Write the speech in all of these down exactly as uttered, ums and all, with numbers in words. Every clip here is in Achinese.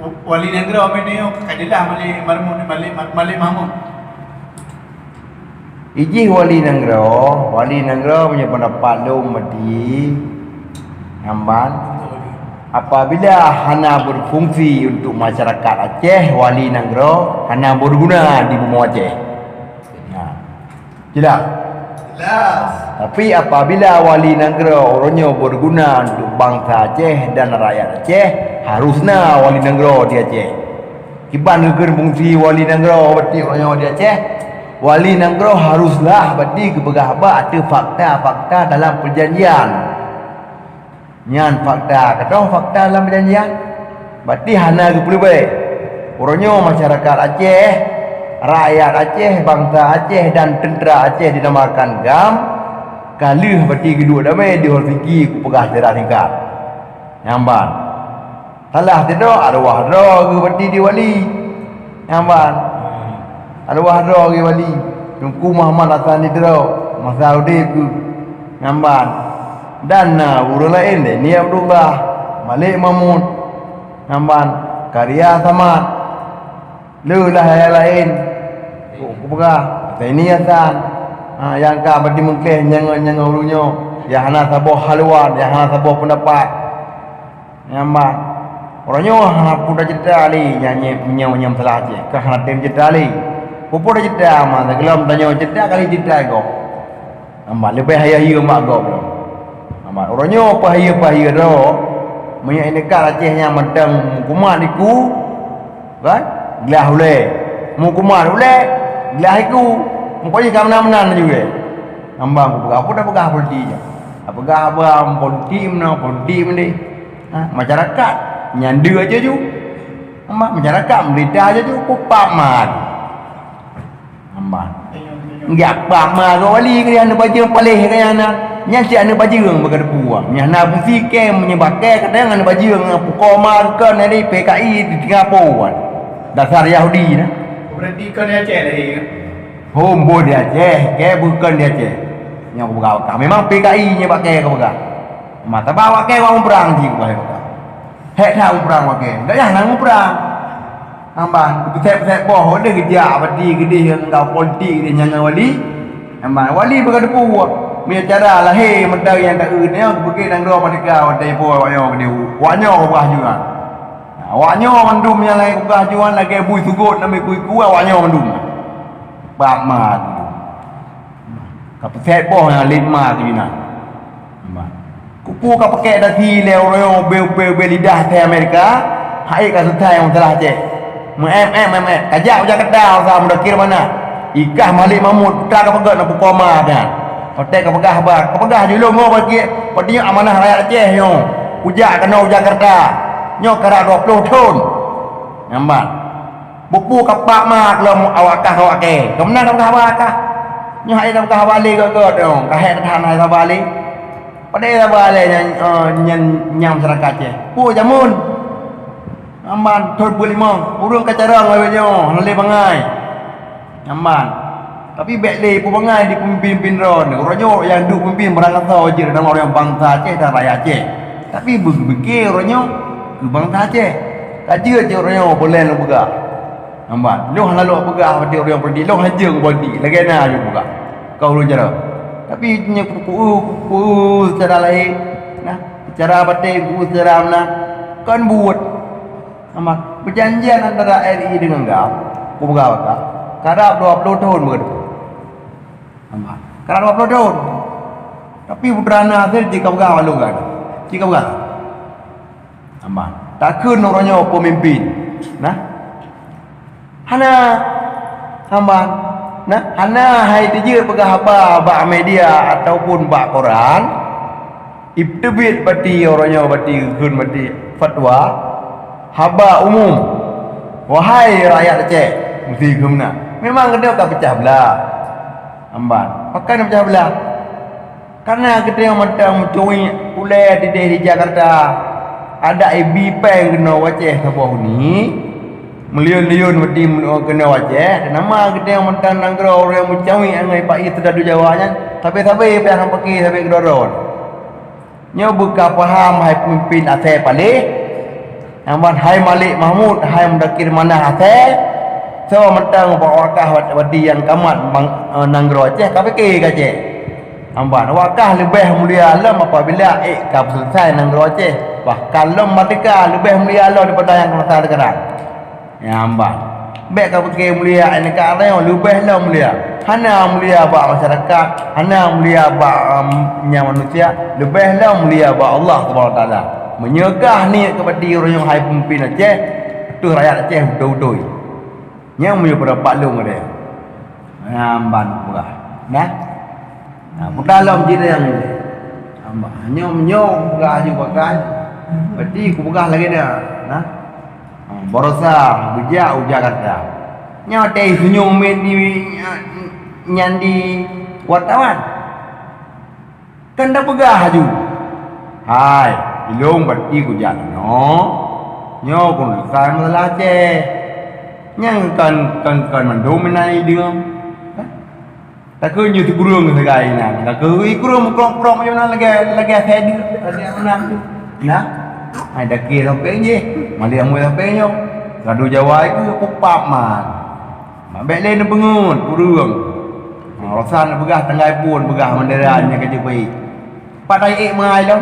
Wali nanggroe meunyoe ka jeulaih Malik Mahmud, Malik, Malik Mahmud. Ijih wali nanggroe, wali nanggroe meunyoe pendapat lôn meuti, nyan ban, apabila hana berfungsi untuk masyarakat Aceh, wali nanggroe hana berguna di bumoe Aceh. Nah, jelas? Jelas. Tapi apabila wali nanggroe uroe nyoe berguna untuk bangsa Aceh dan rakyat Aceh, harus na wali nanggroe di Aceh. Kiban geukheun fungsi wali nanggroe berarti uroe nyoe di Aceh. Wali nanggroe haruslah berarti geupeugah haba ateueh fakta-fakta dalam perjanjian. Nyan fakta, keudroe fakta dalam perjanjian. Berarti hana geupeuleubai. Uroe nyoe masyarakat Aceh, rakyat Aceh, bangsa Aceh dan tentera Aceh dinamakan GAM, ka lheueh berarti geuduek damé di Helsinki, kupeugah secara singkat. Nyan ban. Salah sidroe, arwah droe geuh berarti di wali. Nyan ban. Arwah droe geuh wali. Teungku Muhammad Hasan sidroe, masa udeb geuh. Nyan ban. Dan na ureueng laén, Zaini Abdullah, Malik Mahmud, nyan ban, Karya Samad, le lah nyang laén. Ku, kupeugah, Zaini Hasan, ha, nyang ka berarti meukleh nyang, nyang ureueng nyoe, nyang hana saboh haluan, nyang hana saboh pendapat. Nyan ban. Uroe nyoe hana peue taceurita lé, nyan, nyan, nyan, nyan masalah Aceh. Ka hana tem ceurita lé. Peue-peue taceurita, ma, sigohlom tanyoe ceurita kali ceurita gob. Nyan ban, leubeh hayeue-hayeue mak gob lom. Nyan ban. Uroe nyoe peuhayeue-peuhayeue droe, meunyoe ineuk ka Aceh nyan mantong meukumat iku, kan? Glah ulée. Meukumat ulée, glah iku. Meuko jih ka meunan-meunan laju ulée. Nyan ban kupeugah, peue tapeugah politik nyan? Tapeugah haba politik meunan, politik meudeh. Ha, masyarakat nyan deuek aja ju. Hamba masyarakat meurintah aja ju, ku pap ma tu. Hamba. Enggak pap ma tu wali ke aneuk bajeueng paléh ke nyan. Nyan cit aneuk bajeueng bak keudeue. Nyan na fungsi kem meunyoe bak kée kadang aneuk bajeueng pukoe ma keu nyan di P K I di Singapura. Dasar Yahudi na. Berarti kon Aceh lahé kan? Hom boh di Aceh, kée bukon di Aceh. Nyan kupeugah bak kah. Memang P K I nyan bak kée kupeugah. Mata bak kée wak muprang jih kupeugah bak kah. Hék that muprang bak kée. Dak yah na muprang. Hamba, peuset-peuset boh, deh geujak bati geudeh ngon politik deh nyan ngon wali. Hamba, wali beuka teupeu. Meunyoe cara lahé meutai nyang taeu nyoe, geupeuke nanggroe merdeka watée ipo awak nyoe geudeh. Awak nyoe ubah juga. Nah, awak nyoe mandum nyang laén ubah juga lagée bui sugot namiet kuku awak nyoe mandum. Bak ma tu. Ka peuset boh nyang lét ma tu inan. Kupu ka pakek dasi lé uroe nyoe ubé-ubé lidah asai Amerika, hai ka seutai nyang meusalah Aceh. Meu-em-em-em-em, ka jak u Jakarta, usaha mudakir mana. Ikah Malik Mahmud, putra ka peugah na pukoe ma nyan. Hotel ka peugah ba, ka peugah jih lôn ngo bagi, padahai amanah rakyat Aceh nyoe. Kujak keunoe u Jakarta. Nyoe karab dua ploh thon. Nyan ban. Bupu ka pap ma lom awak kah awak kée. Keumeunang ka peugah haba kah. Nyoe hai ka peugah haba lé göt-göt nyoe. Ka hék that hai haba lé. Padahai haba lé nyan, eh, nyan nyang masyarakat Aceh. Peue jameun? Nyan ban thon peuet limong. Ureueng ka carông lagée nyoe, hana lé bangai. Nyan ban. Tapi bék lé peubangai di peumimpén-peumimpén droe. Uroe nyoe nyang duek peumimpén barangkasoe jeuet nama ureueng bansa Aceh dan rakyat Aceh. Tapi beupike uroe nyoe keu bansa Aceh. Ka jeuet jih uroe nyoe boleh lôn peugah. Nyan ban. Lôn hana lôn peugah bak ureueng politik. Lôn hana jeuet keu politik. Lagée na lôn peugah. Ka ulôn jaroe. Tapi nyoe kupeue, kupeue secara lahé. Nah, secara batén kupeue secara meunan. Kon buet. Amat, perjanjian antara R I dengan GAM, kupeugah bak kah, karab dua ploh thon beutôi. Amat, karab dua ploh thon. Tapi putra na hasé jih ka peugah bak lôn kan. Jih ka peugah. Amat, takheun uroe nyoe peumimpén. Nah. Hana. Amat. Nah, hana hai teujeuet peugah haba bak media ataupun bak koran. Iteubiet bati uroe nyoe bati geukheun bati fatwa, haba umum. Wahai rakyat Aceh, meusti geukheun meunan. Memang geutanyoe ka peucah beulah. Amban, pakon peucah beulah? Kareuna geutanyoe mantong meucuik ulée dideh di Jakarta. Adak ibi péng keunoe u Aceh saboh uni. Meuliyôn-liyôn bati keunoe u Aceh. Nama geutanyoe mantong nanggroe ureueng meucuik ngon ipa ie seudadu Jawa nyan. Sabe-sabe péng nyang pake sabe keudroe-droe. Nyoe beuka paham hai peumimpén asai paléh, Nyan ban, hai Malik Mahmud, hai Mudakir Manah Asèe, soe mantong bak wakah wat-, wadi nyang ka mat bang-, eh, nanggroe Aceh, ka pike keu Aceh. Nyan ban, wakah leubeh mulia lom apabila ék ka peuseuleusoe nanggroe Aceh. Bahkan lom merdeka leubeh mulia lom daripada nyang masa sekarang. Nyan ban. Bèk ka pike mulia nanggroe nyoe leubeh lom mulia. Hana mulia bak masyarakat, hana mulia bak, em, nyang manusia, leubeh lom mulia bak Allah Subhanahu Wa Taala. Meunyoe gah niet keu bati ureueng nyoe hai peumimpin Aceh, ateueh rakyat Aceh beutôi-beutôi. Nyan meunyoe pada pak lôn ada. Nyan ban peugah. Nah. Nah, peugah lom jireng. Nyoe, nyoe peugah aju pakai. Berarti kupeugah lagèe nyan. Nah. Ha, baroesa geujak u Jakarta. Nyoe teuh senyum meuet di, nyan di wartawan. Kan tapeugah aju, "Hai, ilôn bati kujak nyoe, nyoe kon leukai masalah Aceh. Nyang kan, kan, kan mandum meunan ideungoe." Takheun nyoe sikureueng sagai nyan. Takheun ikureueng meukrok-krok macam na lagèe, lagèe asèe deuek, asèe meunan tu. Nah, hai dakee sampéng jih, malèe amui sampéng nyoe. Gadu Jawa itu pupap man. Mak bèk lé neupeungeut ureueng. Rosan peugah tanggai pun peugah mandera nyan ka jeuet baik. Pat ai ék meuai lom.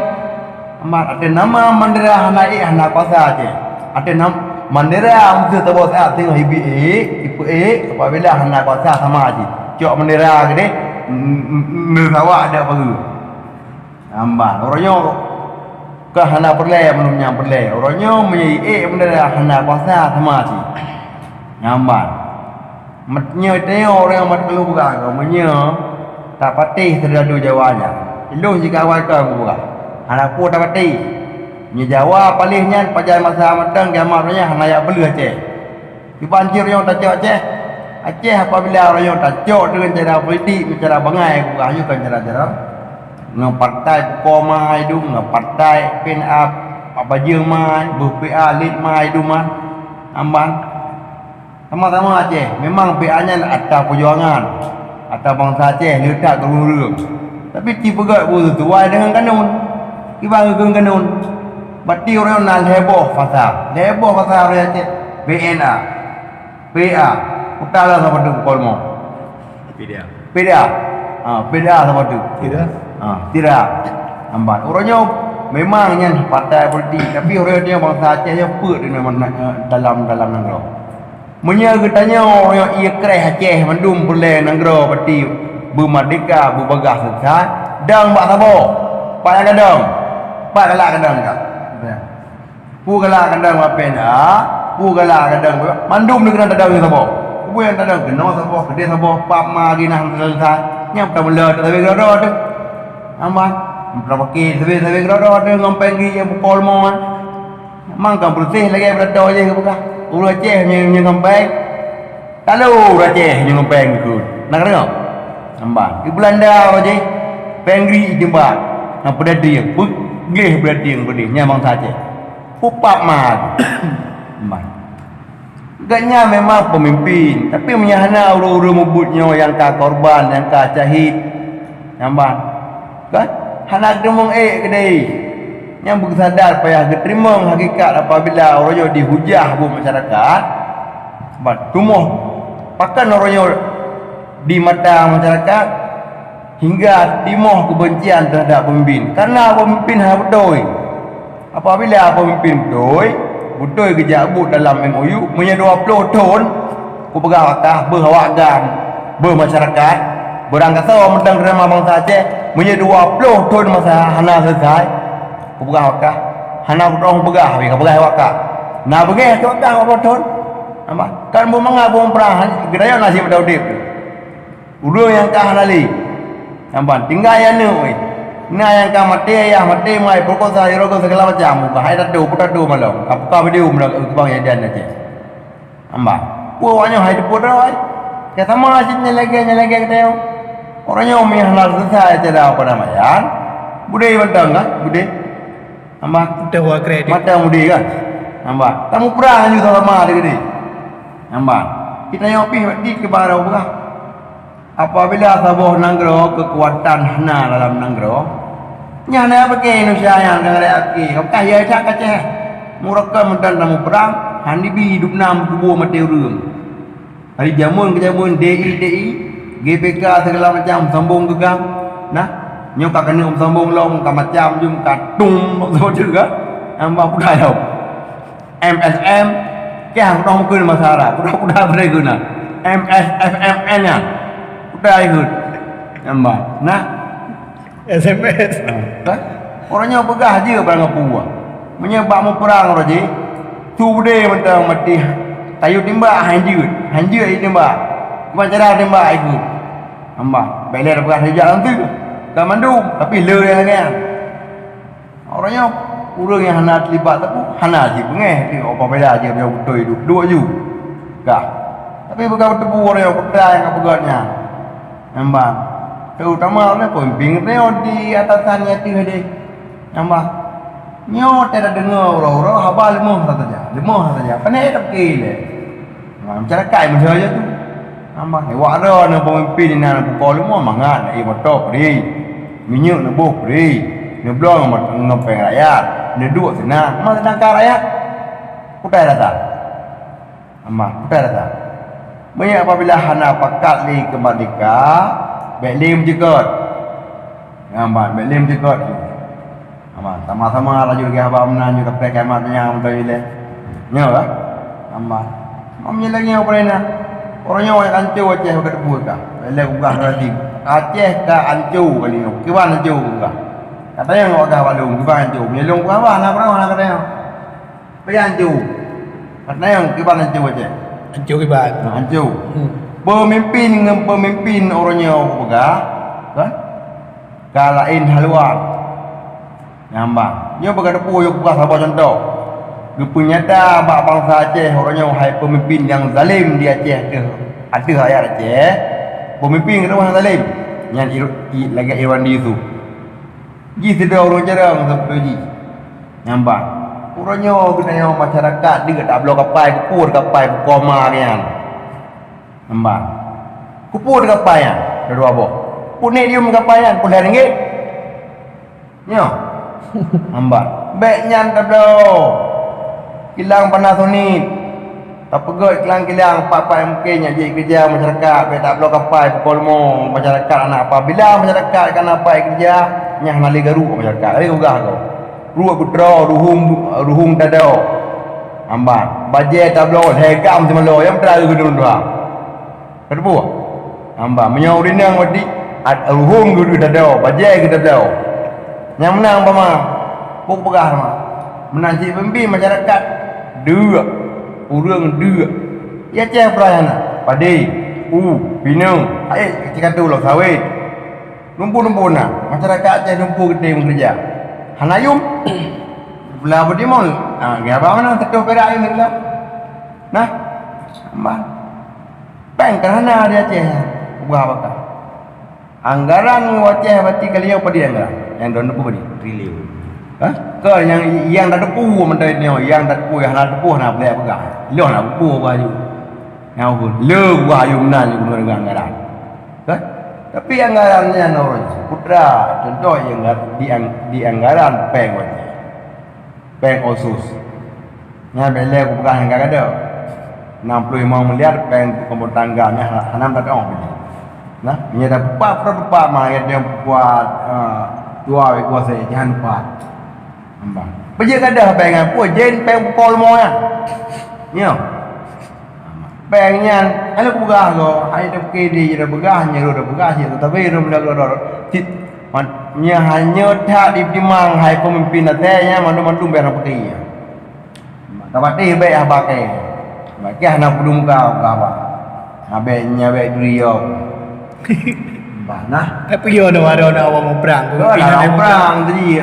Amat ateueh nama mandera hana ék hana kuasa cit. Ateueh nam-, mandera meuseuh saboh saat teungoh ibi ék, ipeu ék, apabila hana kuasa sama cit. Cok mandera keudeh, n-, n-, n-, neusawak dak baru. Nyan ban. Uroe nyoe ka hana peureulèe meunurot nyang peureulèe. Uroe nyoe meunyoe ék mandera hana kuasa sama cit. Nyan ban. Meunyoe tanyoe ureueng mat keuneuk peugah keu, meunyoe tapatéh syedara Jawa nyan, ilôn jikawan keu peugah, hana peue tapatéh. Nyoe Jawa paléh nyan pajan masa mantong kiamat nyan hana jak peuleueh Aceh. Kiban cit uroe nyoe tacok Aceh. Aceh apabila uroe nyoe tacok deungon cara politik, cara bangai, peugah nyoe kan cara-cara ngon partai Peuko ma idum, ngon partai P N A Pajeueng ma, beuh P A Lit ma idum man. Amban. Sama-sama Aceh, memang P A nyan atra peujuangan, atra bansa Aceh le that keu ureueng. Tapi ci peugöt beuseusuai deungon kanun. Kiban keu kanun. Bati uroe nyoe na lhèe boh fasa. Lhèe boh fasa uroe Aceh. P N A, P A, uta la sama tu kolmo. P D A. P D A. Ha, P D A sama tu. Tidak. Ha, tidak. Amban. Uroe nyoe memang nyan partai politik, tapi uroe nyoe bansa Aceh nyoe peuet deungon, eh, dalam, dalam nanggroe. Meunyoe geutanyoe nyoe ié kreh Aceh mandum peureulèe nanggroe bati beumeurdeka, beubagaih seusat, dong bak saboh. Pat nyang gadong? Pat galak gadong ka? Peue galak gadong bak P N A, peue galak gadong mandum neukeuna tadong saboh. Peue nyang tadong keunoe saboh, keudeh saboh, pap ma ginah seusat. Nyang peutameulo teuh sabe keudroe-droe teuh. Aman. Meuteupake sabe-sabe keudroe-droe teuh ngon péng gri nyang pukol mo. Mang ka beureuséh lagèe beuratoe jih geupeugah. Ureueng Aceh meunyoe, meunyoe ngon péng, talo ureueng Aceh meunyoe ngon péng geukheun. Na ka deungö? Nyan ban. Di Beulanda uroe jih, péng gri jimbat. Ngon peudadieng, peugleh peudadieng peudeh, nyan bansa Aceh. Pupap mat. Nyan ban. Gobnyan memang peumimpin, tapi meunyoe hana ureueng-ureueng mubuet nyoe nyang ka korban, nyang ka syahid, nyan ban. Kan? Hana teurimong ék keudeh. Nyang beuseudah payah geuteurimong hakikat apabila uroe nyoe dihujah buet masyarakat, ban tumoh pakon uroe nyoe di mata masyarakat hingga timoh keubencian teuhadap peumimpin. Karena peumimpin hana beutôi. Apabila peumimpin beutôi, beutôi geujak buet dalam M O U, meunyoe dua ploh thon, kupeugah wakah beuh awak GAM, beuh masyarakat, beurangkasoe mantong keureuja bansa Aceh, meunyoe dua ploh thon masa hana selesai, kupeugah wakah, hana kutroh peugah, tapi ka peugah wakah. Na beungéh teu wakah dua ploh thon. Nampak? Kan beumangat beumeupra, geutanyoe naseb udeb. Ureueng nyang ka hana lé. Nampak? Tinggai aneuk weh. Na nyang ka maté ayah, maté mai, peukosa, irogo segala macam. Buka hai tatu, putatu malam. Ka buka video meunan keu bang Yadan Aceh. Hamba. Peue awak nyoe hai teupeu droe? Ka sama cit nyan lagèe, nyan lagèe geutanyoe. Ureueng nyoe meuh hana selesai cara perdamaian. Budé mantong kan? Budé. Hamba. Teuh wa kredit. Mantong budé kan? Hamba. Tamuprang aju sama-sama deungon budé. Hamba. Geutanyoe pih di keubarô peugah. Apabila saboh nanggroe keukuatan hana dalam nanggroe, nyan na pike Indonesia nyang ka ngalek akhé, ka peugah ya that ka Aceh. Meurakan meudan tamuprang, hana bi dum na meutuboh maté ureuëng. Dari jameun keu jameun, D I, D I, G P K segala macam sambong geugang. Nah, nyoe ka keuneuk sambong lom, ka macam jeuem, ka tum, maksud tu kan? Nyang bah peugah lom. M S M, kah udah mungkin masalah, udah, udah berai guna. M S F M N nya. Udah ikut. Nyang bah. Nah, S M S. Ha, kan? Orang nyoe peugah je barang apa. Meunyoe bak muprang roh jih, tu beudé mantong maté. Kayu timbak, hanjeuet. Hanjeuet timbak. Bukan cara timbak ikut. Hamba, bèk lé peugah sijak lam tu. Ka mandum, tapi le lagèe nyan. Orang nyoe, ureuëng nyang hana teulibat teupeu, hana jibeungèh, tapi apabila jih beutôi duek-duek ju. Kah. Tapi peugah beuteupeue orang nyoe, peugah nyang ka peugah nyan. Nyang ban, terutama lé peumimpin geutanyoe di atasan nyan teuh deh. Nyang ban, nyoe teudeungoe uroe-uroe haba leumoh saja, leumoh saja. Pane tapike lé. Nah, masyarakat meusaja tu. Nyang ban, wak droeneuh peumimpin inan pukon leumoh mangat, eh, moto pri. Minyeuk neuboh pri. Neubloe ngon, ngon péng rakyat. Neuduek seunang. Ma seudangkan rakyat? Kutai rasa. Aman, peugah rasa. Meunyoe apabila hana pakat lé keu merdeka, bèk lé meujeukot. Aman, bèk lé meujeukot. Aman, sama-sama laju lagèe haba meunan nyoe sampai kiamat nyan meunan ilèe. Nyoe lah. Aman. Mam nyoe lagèe nyoe peureunan. Orang nyoe ka anco Aceh bak teupeu ka. Bèk lé peugah lagi. Aceh ka anco kali nyoe. Kiban anco peugah. Kata nyang awak gah balong, kiban anco. Meunyoe lôn peugah bah, hana peureunoe, hana kata nyoe. Peue nyang hanco? Katanyong kiban hanco Aceh? Hanco kiban. Nah, hanco. Hmm. Peumimpin ngon peumimpin uroe nyoe kupeugah, kan? Ka laén haluan. Nyang ban. Nyoe beuka teupeu yue peugah saboh cuntoh. Geupeunyata bak bansa Aceh uroe nyoe hai peumimpin nyang zalem di Aceh ateueh, ateueh rakyat Aceh. Peumimpin keudua nyang zalem. Nyan Iru-, i-, lagèe Irwandi Yusuf. Jih sidroe ureueng jarang sapeue jih. Nyang ban. Uroe nyoe geutanyoe masyarakat deuek tabloe kapai, beukur kapai, beukur ma nyan. Nyang ban. Keupeue kapai nyan? Dua boh. Pune dium kapai nyan, peuet ringgit. Nyoe. Nyang ban. Bèk nyan tabloe. Kilang Panasonic. Tapeugöt kilang-kilang pat-pat nyang mungken nyang jeuet keureuja masyarakat, bèk tabloe kapai pukon leumo masyarakat. Ana apabila masyarakat ka na pat keureuja, nyan hana lé garok masyarakat. Lé peugah ko. Ruet beutroe, ruhueng, ruhueng tadoe. Hamba, bajèe tabloe lhèe gam simalo, nyang peue geudong dua. Ka teupeue? Hamba, meunyoe ureueng inong wadi, at-, ruhueng geuh tadoe, bajèe geuh tabloe. Nyang meunan umpama, peue peugah teuma? Meunan cit peumimpin masyarakat, deuek, ureueng deuek. Ya ceh peuraya na, padé, u, pineung, aé, cit ka tu lom sawét. Lumpu-lumpu na, masyarakat Aceh lumpu geude meukeureuja. Hana yum. Bela beutimon, ha, geuhaba meunan seutoh pirak yum geuh. Nah, aman. Péng kan hana di Aceh, ubah baka. Anggaran ngon Aceh bati kalian padé anggaran? Nyang droeneuh peue padé? Triliun. Hah? Keu nyang, nyang dak teupeu mantong nyoe, nyang dak teupeu, nyang hana teupeu hana boleh peugah. Lôn hana teupeu baju. Nyang le buah ayum nan gubernur anggaran. Kan? Tapi anggaran nyan orang putra, contoh yang di, ang-, di anggaran péng wajib. Péng otsus. Nyan bèk lé kupeugah nyang ka gadôh. Enam puluh lima miliar péng pemotong anggaran nyan hana, hana meutatong. Nah, nyan dah peugah, peugah, peugah, mah, nyan peugah, eh, dua ekor saya, jangan lupa. Hamba. Peujeuet gadôh péng nyan, peue jén péng pukon leumo nyan? Nyoe. Péng nyan, hana peugah goe, hai teuke di jih peugah, nyan lôn peugah, cit tatabe lôn meulago droe. Cit, man-, nyan hana that dipeutimang hai peumimpin até nyan, mandum-mandum bèk na peuke nyan. Ka patéh bèk haba kèe. Bèk kèe hana peudum ka, ka haba. Habéh nyan bèk duri yo. Bah nah. Tapi yo na ada na awak muprang. Pemimpin na ada muprang tadi.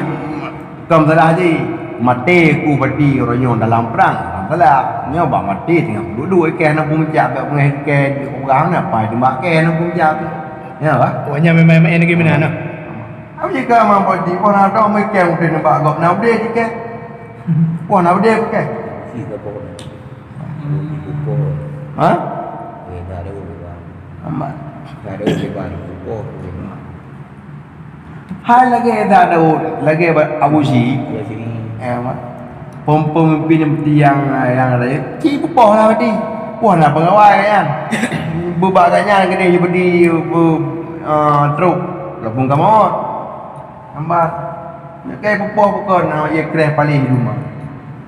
Kam salah ji. Maté ku badi uroe nyoe dalam prang. Salah. Nyoe bak maté teungoh duek-duek kèe na peumucak bèk peungéh kèe di peugah na pai teumbak kèe na peumucak. Ya bah. Oh nya memang main lagi mana nah. Apa jika mampu di pun ada mikir mungkin bak gop na udeh jika. Pun na udeh bukan. Si ke pokok. Kupoh. Ha? Eh, tak ada orang. Amat. Tak ada orang kupoh. Hai lagèe tak ada orang, lagèe ba-, Abu Ji. Ya, sini. Eh, amat. Peumimpin nyang, nyang laén, cit peupoh lah badi. Poh na peungawai nyan. Beubak gobnyan keudeh jibeuet, eh, trok. Walaupun ka mawöt. Amban. Nyoe kai peupoh bukon, ah, ie kreh paléh di rumoh.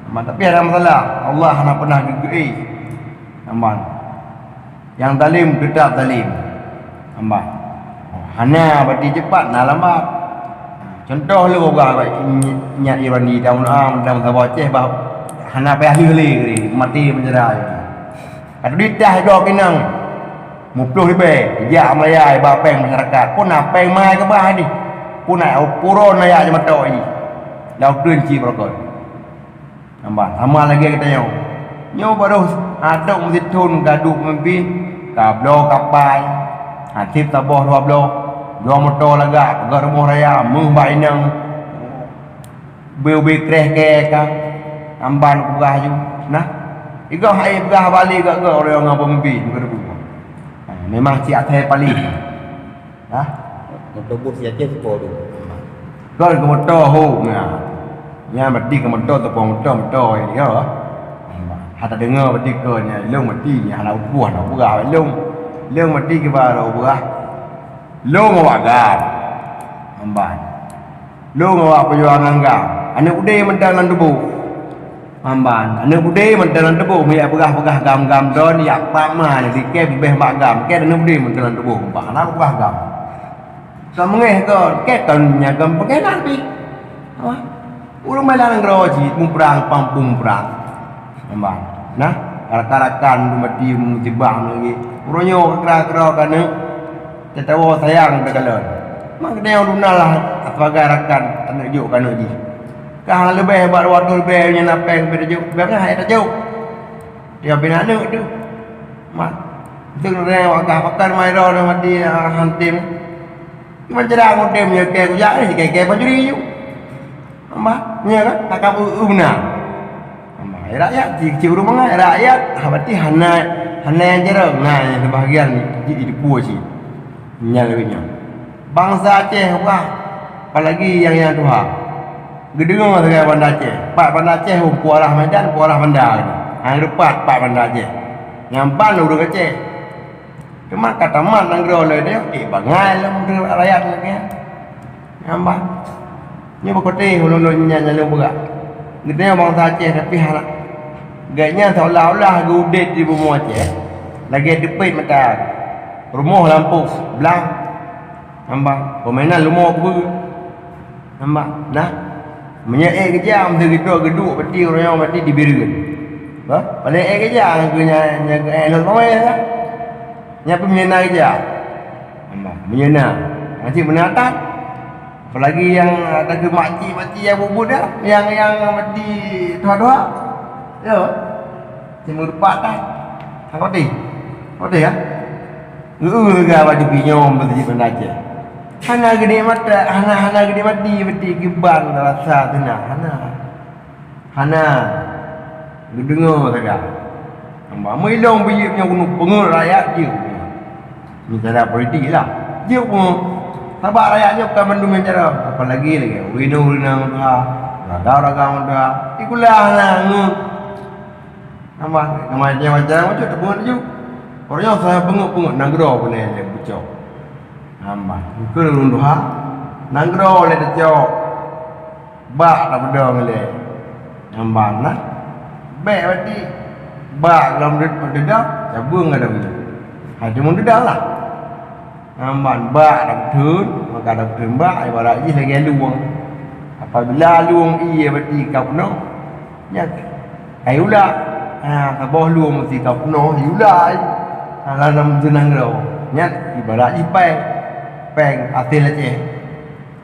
Amban, tapi hana masalah. Allah hana pernah geugeu-, eh. Amban. Nyang zalim teutap zalim. Amban. Hana bati cepat, na lambat. Contoh lé uga nyan Ibrani dan, dan saboh Aceh bah hana payah lé lé, maté penjara. Ka teuditah droe inong. Muplôh ribèe, jak meuraya bak péng masyarakat. Peue na péng mai keubah jih. Peue na uroe na jak jimatok jih. Lam treun cit beurokon. Nampak, sama lagèe geutanyoe. Nyoe baroh adong meusiton ka duek meubi, ka bloe kapai, hasép saboh dua bloe, bloe moto lagak, peugöt rumoh raya, meuh bak inong. Ubé-ubé kreh kèe ka, amban peugah ju. Nah, igoh hai peugah balik gak-gak ureueng nyang beumeubi, beumeubi. Ha, memang cit asai paléh. Hah? Moto bus si Aceh sipo tu. Kon keu moto ho nya. Nya berarti keu moto, teupeu moto, moto, ya. Hana deungoe berarti keu nya, ilong berarti nya hana upuh, hana upuh ilong. Ilong berarti kiban hana upuh. Long awak gam. Amban. Long awak peujuangan gam. Aneuk udé mantong lam tuboh. Amban. Aneuk udé mantong lam tuboh, meujak peugah-peugah gam-gam droe, jak pat ma, jak dikèe, bubeh bak gam. Kèe aneuk udé mantong lam tuboh, bah na peugah gam. Ka meungéh kon, kèe kon nya gam peukenan pih. Apa? Ureueng bela nanggroe cit, muprang, pampung prang. Amban. Nah, rakan-rakan tu mati musibah lagi. Uroe nyoe keukra-keukra keuneuk tatawa sayang takalon. Mak geutanyoe duna lah sebagai rakan aneuk jok keuneuk jih. Ka hana leubeh bak dua reutôh leubeh nyan na péng beu tajok, beu hai tajok. Dia bina aneuk tu. Mak, tu nurang wakah pakan mai ro na mati, ah, hantim. Cuma cerah ngon dem nyoe kèe kujak, eh, kèe-kèe pancuri ju. Hamba, nya kan? Takab eu-, eu beuna. Hamba, eh, rakyat, cik, cik ureueng mangat, rakyat, ha, berarti hana, hana nyang jarang. Nah, nyang sebahagian di, di, di Pulo cit. Nyan lagèe nyan. Bansa Aceh, wah, apalagi nyang, nyang tuha. Geudeungoe sagai Banda Aceh. Pat Banda Aceh, oh, peue arah Medan, peue arah Banda. Hana geupat, pat Banda Aceh. Nyang ban ureueng Aceh. Teuma ka tamat nanggroe lé nyoe, eh, bangai lom rakyat lagèe nyan. Nyan bah. Nyoe beukoté ulôn-ulôn nyan nyang lôn peugah. Geutanyoe bansa Aceh tapi hana. Gobnyan seolah-olah geuudép di bumoe Aceh. Lagèe teupet mata. Rumoh lampôh, blang. Nyan bah. Peumainan leumo keubeue. Nampak? Nah, meunyoe ék geujak, meusti geutrok geuduek, berarti ureueng nyoe berarti dibri. Bah, paléng ék geujak, nyan keuh nyan, nyan keuh ék lôn pawé lah. Nyan pun meunyoe na geujak. Nampak? Meunyoe na. Nanti beuna that. Apalagi nyang ada keu makcik-makcik nyang bubuet dah, nyang, nyang mati tuha-tuha. Ya. Timur Pat dah. Hang koti. Koti ya? Heeh, ga baju pinyong beutôi Banda Aceh. Hana geunikmat, hana, hana geunikmati beuti kiban rasa teuna, hana. Hana. Geudeungoe saga. Hamba meulong biyeu nyoe keuneuk peungeut rakyat jeuet. Ni cara politik lah. Jeuet peungeut. Sabab rakyat nyoe bukan mandum nyang cara. Apalagi lagi ureueng inong tuha, ragam-ragam tuha. Sikula hana ngeut. Hamba, macam-macam macam tu, teupeu laju. Orang nyoe saya bengok-bengok nanggroe pun lé bucok. Hamba, keu lôn tuha, nanggroe lé tacok. Bak tapeudong lé. Hamba, nah. Bèk berarti. Bak lom deuda, cabeueng ada bunyi. Hai, cuma deuda lah. Nyan ban bak dapeutheun, maka dapeutheun bak, ibarat jih lagèe lueng. Apabila lueng ié bati ka peunoh, nyan ka iulak. Ha, saboh lueng meusti ka peunoh, iulak. Ha, lam, lam teunang droe. Nyan ibarat jih péng. Péng asèl Aceh.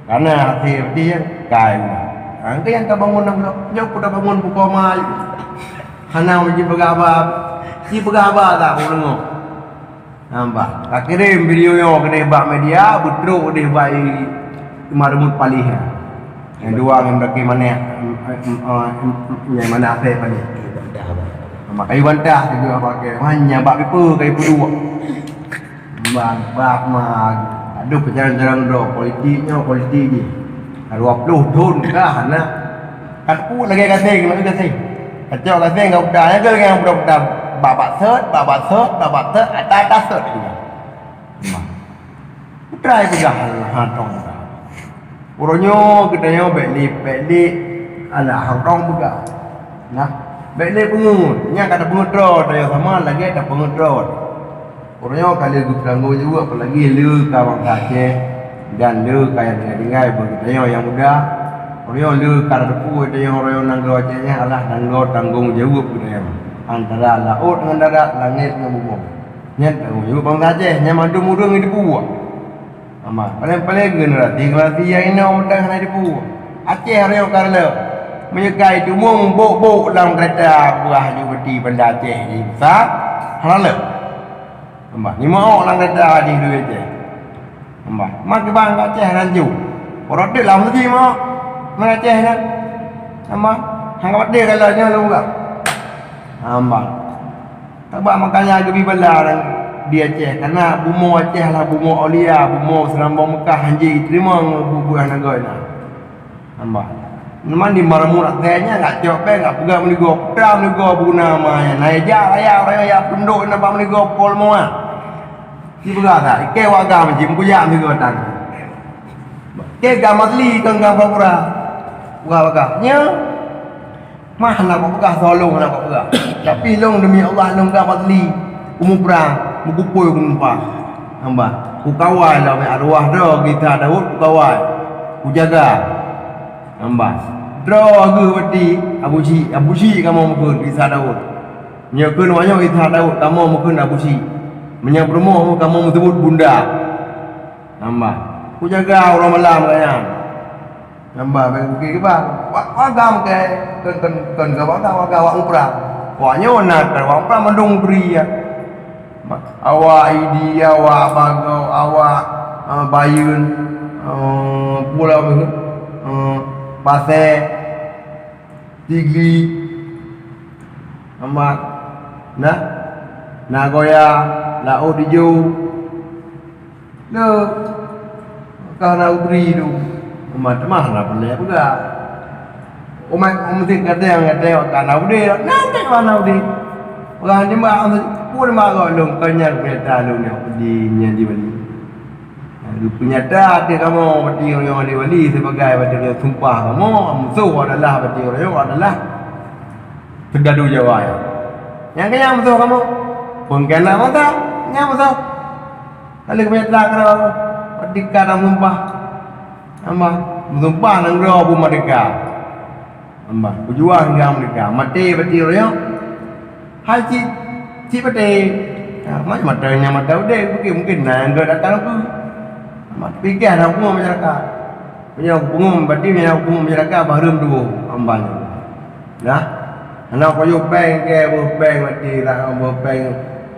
Karena asèl bati nyan ka iulak. Ha, engkau nyang tabangun nanggroe. Nyoe pun tabangun bukon ma. Hana jipeugah haba. Jipeugah haba tak ureueng nyoe. Nampak. Ka kirém video nyoe keudeh bak media, beutrok keudeh bak i-, Imam Reumut Palih nyan. Nyang dua ngon Baki Maneh, em, em, em, em, em, nyang mana asèe Palih. Kayu bantah. Nampak, kayu bantah juga pakai. Hanya bak pipa, kayu peuduek. Bak, bak ma, aduh, peujarang-jarang droe, politik nyoe, politik jih. Dua ploh thon kah, nah. Ka teupeu lagèe gaseng, lagèe gaseng. Kacok gaseng ka udah, nyang lagèe nyang udah-udah, bak-bak sot, bak-bak sot, bak-bak sot, ata-ata sot juga. Nah. Putra peugah, ha, tong peugah. Uroe nyoe geutanyoe bèk lé, bèk lé, alah, ha, tong peugah. Nah, bèk lé peungeut. Nyang ka tapeungeut droe, tanyoe sama lagèe tapeungeut droe. Uroe nyoe ka lheueh geupeutanggong jaweueb, apalagi lheueh ka bansa Aceh dan lheueh ka nyang tinggai-tinggai bak geutanyoe nyang muda. Uroe nyoe lheueh ka tateupeue geutanyoe uroe nyoe nanggroe Aceh nyan adalah nanggroe tanggong jaweueb geutanyoe. Antara laôt ngon darat, langèt ngon bumoe. Nyan tanggong jaweueb bansa Aceh, nyan mandum ureueng jiteupeue. Ama, paléng-paléng generasi-generasi nyang inoe mantong hana jiteupeue. Aceh uroe nyoe ka reuloh. Meunyoe ka jiteumeung bok-bok lam keureta, buah ju beuti Banda Aceh jih besar, hana lé. Hamba, nyoe meu'ok lam keureta jih duek Aceh. Hamba, mak kibang Aceh hana ju. Uroe teuk lam leuti meu'ok. Mana Aceh nyan? Hamba, hana patéh kalau nyoe lôn buka. Hamba. Sabab makanya geubi bala di Aceh, karena bumoe Aceh lah bumoe aulia, bumoe seurambong Mekah, hanjeuet jiteurimong bubuih nanggroe na. Hamba. Memang di Marmut asèe nyan, gak cok pèng, gak peugah meuligoe, peugah meuligoe beuguna ma nyan. Na ija raya, raya ya pundok na ba meuligoe pol moa. Sipeugah that, ikei wak gam jih, meukujak meuligoe tan. Ikei gam asli, kon gam pura-pura. Pura-pura. Nyo. Mah hana kupeugah, soe lôn hana kupeugah. Tapi lôn demi Allah lôn gam asli. Kumeung prang, meukupôi kumeung pah. Hamba, kukawai lom arwah droe Isa Daud kukawai. Kujaga. Hamba. Droe geuh bati Abu Syik, Abu Syik kamoe meukeuen Isa Daud. Nyoe kheun wanyoe Isa Daud kamoe meukeuen Abu Syik. Meunyoe peurumoh kamoe meuseubut bunda. Hamba. Kujaga uroe malam keu nyan. Hamba bèk geuki geuba. Wa-, wagam keu, keu, keu, keu, keu wagam, wagam awak muprang. Wak nyoe na keu wak muprang mandum bri ya. Ma-, awak Idi, awak Bagoe, awak, eh, Bayeuen, eh, Pulo Meuheut, eh, Pasè, Sigli, Amat, nah, Nagoya, Laôt Ijo. Lé, ka na ubri tu. Teuma-teuma na peureulèe peugah. Umat, umat kadang-kadang ka na udeb, na teuma na udeb. Peugah nibak, pun mak lôn, kon nyan peurintah lôn nyang di, nyang di Bali. Nyang geupeunyata ateueh kamoe bati ureueng di Bali sibagai bati ureueng sumpah kamoe, musoh adalah bati ureueng adalah Seudadu Jawa nyan. Nyang keu nyan musoh kamoe, peungkheun na masa, nyan musoh. Ka lheueh meunyata keudroe, merdeka dan meusumpah. Hamba, meusumpah nanggroe beumeurdeka. Hamba, peujuang hingga meurdeka. Maté bati uroe nyoe. Hai cit, cit maté. Ha, mat-, mata nyang mata udeb, mungkin, mungkin na nyang gèt akan aku. Hamba, tapi keu hana hukuma masyarakat. Meunyoe hukuma, berarti meunyoe hukuma masyarakat, bahreuem tuboh hamba nyoe. Nah, hana payah péng keu, beuh péng maté lah, beuh péng.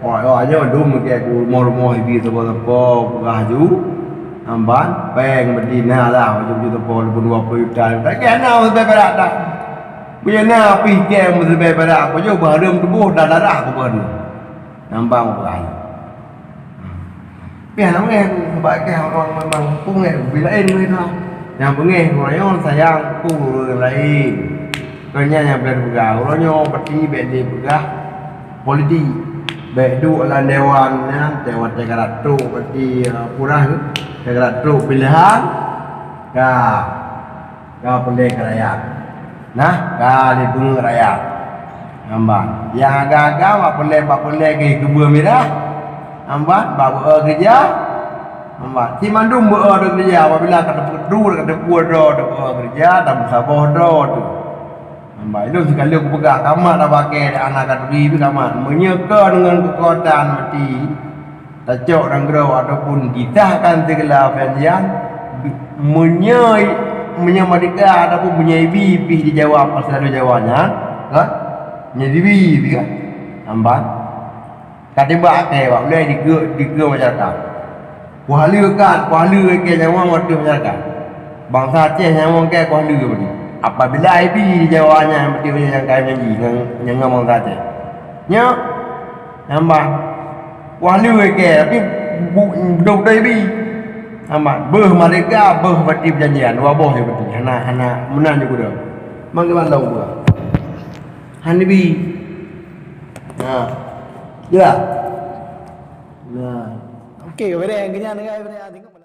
Oh, oh, nyoe dum keu rumoh-rumoh ibi sapo-sapo peugah ju. Amban péng maté na lah, baju-baju sapo dua puluh juta. Tapi hana usah perak dah. Meunyoe na pih keu usah perak, apa jeuet bahreuem tuboh dan darah aku bahreuem. Nambang peugah. Pih hana beungéh, sabab keu ureueng memang beungéh, ubé laén beungéh tu. Nyang beungéh ureueng nyoe sayang keu ureueng laén. Kon nyan nyang bèk peugah, ureueng nyoe peuti bèk lé peugah politik. Bèk duek lam dewan nyan, dewan tiga ratus peuti, eh, purah, tiga ratus pilihan. Ka. Ka peureulèe keu rakyat. Nah, ka lheueh beungèh rakyat. Hamba. Nyang agam-agam bak peureulèe, bak peureulèe keu keubeueng mirah. Hamba, bak beu-e keureuja. Hamba. Cit mandum beu-e keureuja apabila ka teupeu-, ka teupeu droe, teupeu keureuja dan meusaboh droe tu. Hamba, ilôn sikalon kupeugah, kamat tabakée aneuk ka turi pih kamat. Meunyoe kon ngon keukuatan meuti, tacok nanggroe ataupun disahkan sigala peujanjian, meunyoe, meunyoe meurdeka ataupun meunyoe ibi pih dijaweueb pasal Jawa nyan, kan? Meunyoe ibi pih kan? Amban. Ka teumbak akhé bak ulée dikeue, dikeue masyarakat. Kuhaleue kan, kuhaleue keu nyawöng ateueh masyarakat. Bansa Aceh nyawöng keu kuhaleue badi. Apabila ibi Jawa nyan meuti nyang ka janji ngon, ngon bansa Aceh. Nyoe, nyan ban. Kuhaleue keu, tapi bu-, beutôi-beutôi ibi. Nyan ban. Beuh merdeka, beuh bati peujanjian. Dua boh je bati. Hana, hana meunan ju keudroe. Manggil bandong pula. Hanibi. Ya. Ya. Nah. Okey, beri yang kenyang dengan beri yang tengok.